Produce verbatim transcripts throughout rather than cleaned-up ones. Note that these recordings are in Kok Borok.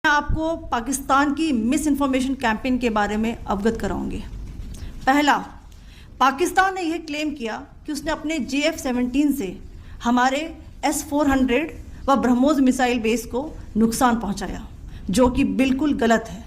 आपको पाकिस्तान की miss information campaign के बारे में अवगत कराऊंगी। पहला, पाकिस्तान ने यह क्लेम किया कि उसने अपने जे एफ सेवनटीन से हमारे एस फोर हंड्रेड व ब्रह्मोस मिसाइल बेस को नुकसान पहुंचाया, जो कि बिल्कुल गलत है।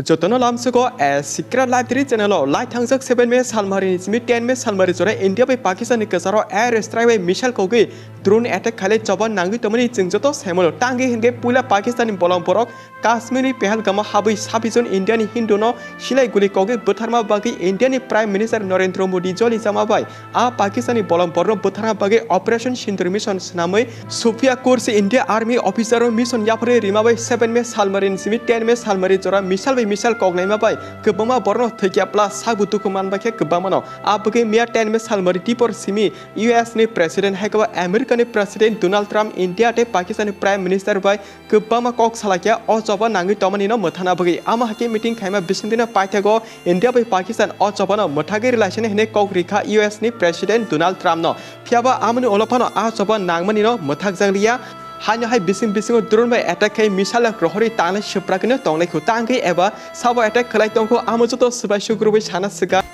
Jotono lamsugo a secret library channel o lai thangjak seven May salmari ni simi ten May salmari jora India bai Pakistan ni kwcharo air strike bai missile kogwi drone attack khailai choba nangwi tongmani chwng joto saimano. Tangwi hinkhe puila Pakistan ni bolong borok Kashmir ni Pahalgam o habwi sabi jon India ni Hindu no silai guli kogwi bwtharma bagwi India ni Prime Minister Narendra Modi joli jama bai a Pakistan ni bolong borok no bwtharma bagwi Operation Sindoor mission swnamwi Sofia Kursi India Army officer o mission yapharwi rima bai seven May salmari ni simi ten May salmari jora missile bai missile koklaima bai kwbangma borok no thwikya plus sakbo dukhu manbakhe kwbangma no. A bagwi miya ten May salmari tibor simi U S ni President hai khe bo America ni President Donald Trump India tei Pakistan ni Prime Minister bai kwbangma kok salakya o choba nangwi tongmani no mwthana bagwi. Amo hai khe meeting khaima bisingtwi no paithakgo India bai Pakistan o choba no mwthagwi rwlaisini hinwi kok rikha U S ni President Donald Trump no. Phiyaba amoni ulo phano a choba nangmani no mwthakjakliya. Haino hai bising bisingo drone bai attack khai missile rohorwi tanglai swprakno tonglaikhu tangwi eba sabo attack khlai tongkhu amo joto swbai sukrubwi sana swkang.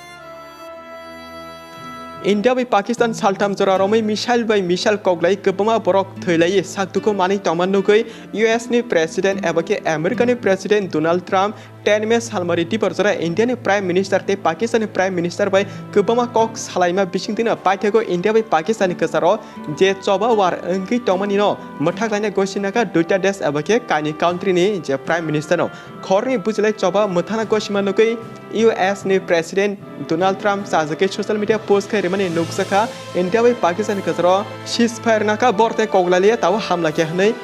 India bai Pakistan saltham jora romwi missile bai missile koklai kwbangma borok thwilaio sakdukhu manwi tongma nugwi U S ni President eba khe America ni President Donald Trump ten May salmari tibor jora India ni Prime Minister tei Pakistan ni Prime Minister bai kwbangma kok salaima bisingtwi no paithakgo India bai Pakistan ni kwcharo je choba war wngwi tongmani no mwthaklaina gosinaka duita desh eba khe kaini country ni je Prime Minister no khorni bujilai choba mwthana gosima nugwi U S ni President Donald Trump chajagwi social media post khai rimani nukjakha, India bai Pakistan ni kwcharo ceasefire naka borte koklaliya tabo hamlakhe hwnwi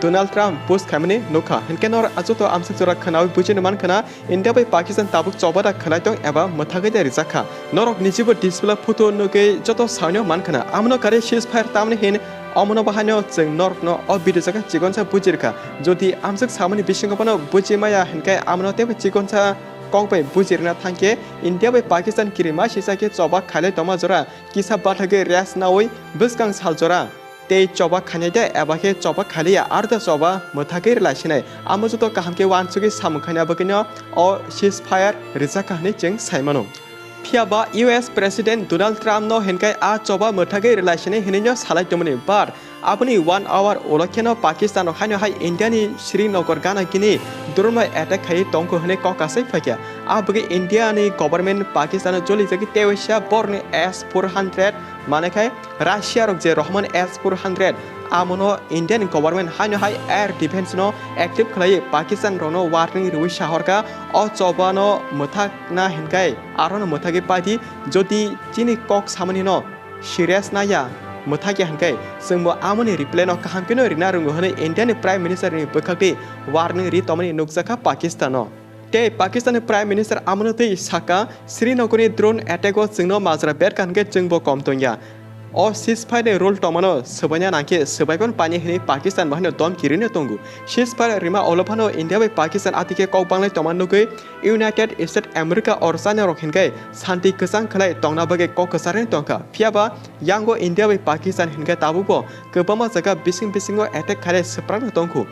Donald Trump post khaimani nukha. Hinkhe norok joto amsuk jora khwnawi bujino mankhana, India bai Pakistan tabuk choba da khwlai tong eba mwthagwi da rijak kha. Norok nijibo display photo nugwi joto saino mankhana. Amno kare ceasefire tamni hin omono bahaino chwng norokno o video jaga chikonsa bujirkha. Jodi amsuk samani bisingo bono bujimaya hinkhe amno teibo chikonsa kok bai bujirna thangkhe India bai Pakistan kirima sisa khe choba khailai tongma jora kisa bathagwi rest naui bwskang sal jora tei choba khainai de eba khe choba khailiya arda choba mwthagwi rwlaisinai. Amo joto kaham khe uansugwi samung khaina bagwino o ceasefire rijak kha hwnwi chwng saimano. Phiyaba U S President Donald Trump no hinkhai a choba mwthagwi rwlaisinai hwnwino salai tongmani, but aboni one hour ulo kheno Pakistan rok haino hai India ni Srinagar gana gini drone bai attack khai tongkho hwnwi kok kasai phaikha. A bagwi India ni government Pakistan o jolijagwi tei waisa borni S four hundred manwi khai Russia rok je rohormani S four hundred amono Indian government haino hai air defense no active khlaiwi Pakistan rokno warning rwui sahorkha o chobano mwthakna hinkhai arono mwthagwi paidi jodi chini kok samani no serious naya mwthakya hinkhai chwngbo amoni reply no kaham kheno rina rwngo hwnwi Indian Prime Minister ni bwkhakni warning ri tongmani nukjakha Pakistan o. Tei Pakistan ni Prime Minister amono twi sakha, Srinagar ni drone attack o chwngno majra berkha hinkhe chwngbo kom tongya. O ceasefire ni rule tongmano swbaina nangkhe swbaiphano paini hwnwi Pakistan bo haino domki rwino tongo. Ceasefire rima ulo phano India bai Pakistan atikhe kok banglai tongma nugwi United States America or China rok hinkhe santi kwchang khlai tongna bagwi kok kwcharwi tongkha. Phiyaba yango India bai Pakistan hinkhe tabukbo kwbangma jaga bising bisingo attack khainai swprakno tongkhu.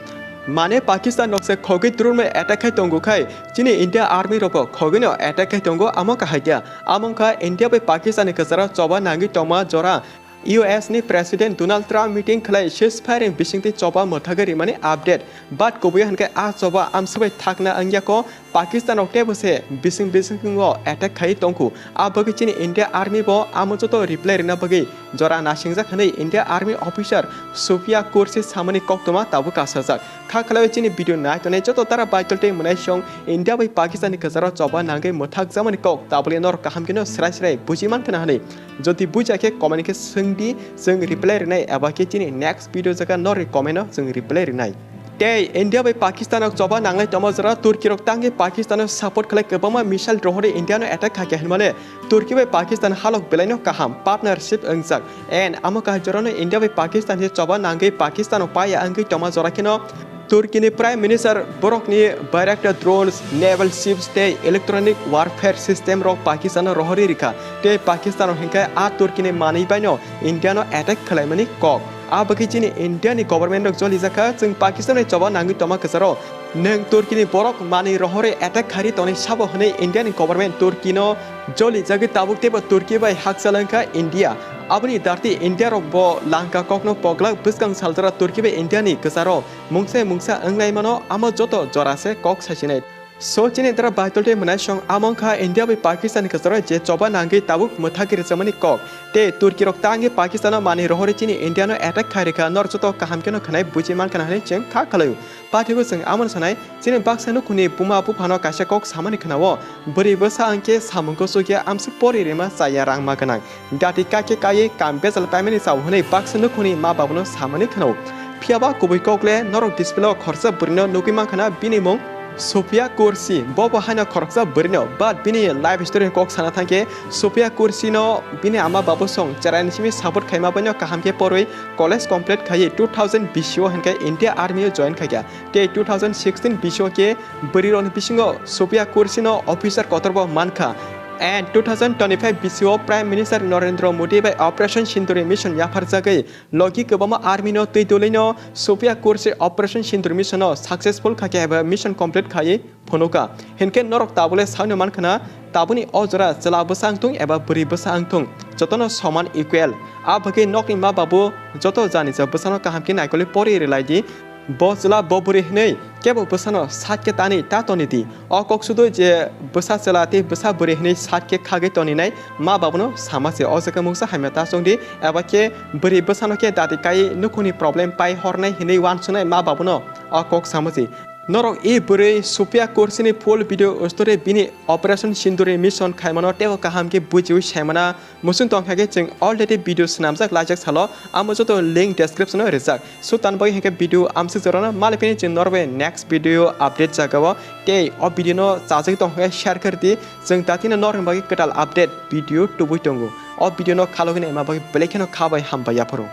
Mane Pakistan rok se khogwi drone bai attack khai tongo khai chini India army rok bo khogwi no attack khai tongo amo kahai dia. Amo wngkha India bai Pakistan ni kwcharo choba nangwi tongma jora U S ni President Donald Trump meeting khlai ceasefire ni bisingtwi choba mwthagwi rimani update. But kubui hinkhe a choba amswk bai thakna wngya kho Pakistan rok teibo se bising bisingo attack khai tongkhu. A bagwi chini India army bo amo joto reply rina bagwi jora nasingjak hwnwi India army officer Sofia Kursi samani koktwma tabuk kasajak. Kha khlaiwi chini video nai tongnai joto dara baitol tei mwnaisong India bai Pakistan ni kwcharo choba nangwi mwthakjakmani kok tabukle norok kaham kheno srai srai buji mankhana hwnwi. Jodi buja khe comment khe swngdi, chwng reply rinai eba khe chini next video jaga norni comment no chwng reply rinai. Tei India bai Pakistan rok choba nanglai tongma jora Turkey rok tangwi Pakistan no support khlai kwbangma missile rohorwi India no attack kha khe hinmale Turkey bai Pakistan halok belai no kaham partnership wngjak. And amo kaham jora no India bai Pakistan se choba nangwi Pakistan no paya wngwi tongma jora kheno Turkey ni Prime Minister borok ni Bayraktar drones, naval ships tei electronic warfare system rok Pakistan no rohorwi rikha. Tei Pakistan rok hinkhe a Turkey ni manwi bai no India no attack khlaimani kok. A bagwi chini India ni government rok joli jakha, chwng Pakistan ni choba nangwi toma kwcharo. Nwng Turkey ni borok manwi rohorwi attack khairi tonwi sabo hwnwi India ni government Turkey no joli jagwi tabuk teibo Turkey bai hakchal wngkha India. Aboni darti India rok bo langka kokno poglak bwskang saljara Turkey bai India ni kwcharo mungsa mungsa wnglaimano amo joto jora se kok sasinai. So chini dara Baitul tei mwnaisong amo wngkha India bai Pakistan ni kwcharo je choba nangwi tabuk mwthagwi rwchapmani kok. Tei Turkey rok tangwi Pakistan no manwi rohorwi chini India no attack khai rwkha, norok joto kaham kheno khwnai buji mankha na hwnwi chwng kha khwlaio. Pathigo chwng amo sanai, chini baksa nukhungni buma buphano kaisa kok samani khwnao. Bwrwi bwsa hwnkhe samung kuchukya amswk pori rima chaya rangma gwnang. Dati kake kaiwi kam bejal paimani chao hwnwi baksa nukhungni ma babuno samani khwnao. Phiyaba kubui kok le norok display o khoroksa bwrwino nugwi mankha na bini mung Sophia Kursi. Bo bo haino khoroksa bwrwino, but bini life story ni kok sana thangkhe Sophia Kursi no bini ama babu song cheraini simi support khaima baino kaham khe porwi college complete khaiwi two thousand bisio hinkhe India Army o join khaikha. Tei two thousand sixteen bisio khe bwrwi rokni bisingo Sophia Kursi no officer kotor bo mankha. And two thousand twenty-five bisio Prime Minister Narendra Modi bai Operation Sindoor ni mission yapharjagwi logi kwbangma army no twi dwlwi no Sophia Kursi Operation Sindoor mission no successful khaikha eba mission complete khaiwi phunukha. Hinkhe norok tabule saino mankha na, tabuni o jora chwla bwsa wngthung eba bwrwi bwsa wngthung, jotono soman equal. A bagwi nokni ma babu joto jani ja bwsano kaham khe naikolwi pori rwlai di. Bo chwla bo bwrwi hwnwi kebo bwsano sat khe tani ta toni di. O kok sudui je bwsa chwla tei bwsa bwrwi hwnwi sat khe khagwi toninai ma babuno sama se. O jaga mungsa hamya ta chong di, eba khe bwrwi bwsano khe dati kai nukhungni problem pai hornai hwnwi uansuknai ma babuno o kok sama se. Norok e bwrwi Sophia Kursi ni full video story bini Operation Sindoor ni mission khaimano teibo kaham khe bujiwi saimana muchung tongkha khe chwng already video swnamjak laijak salo, amo joto link description o rijak. So tan bagwi hinkhe video amswk jorano maliphini chwng norok bai next video update jagao tei o video no chajagwi tongkha khe share khe rwdi, chwng tatino norokni bagwi kwtal update video tubui tongo. O video no khalogwi naima bagwi belai kheno kha bai hambai yapharo.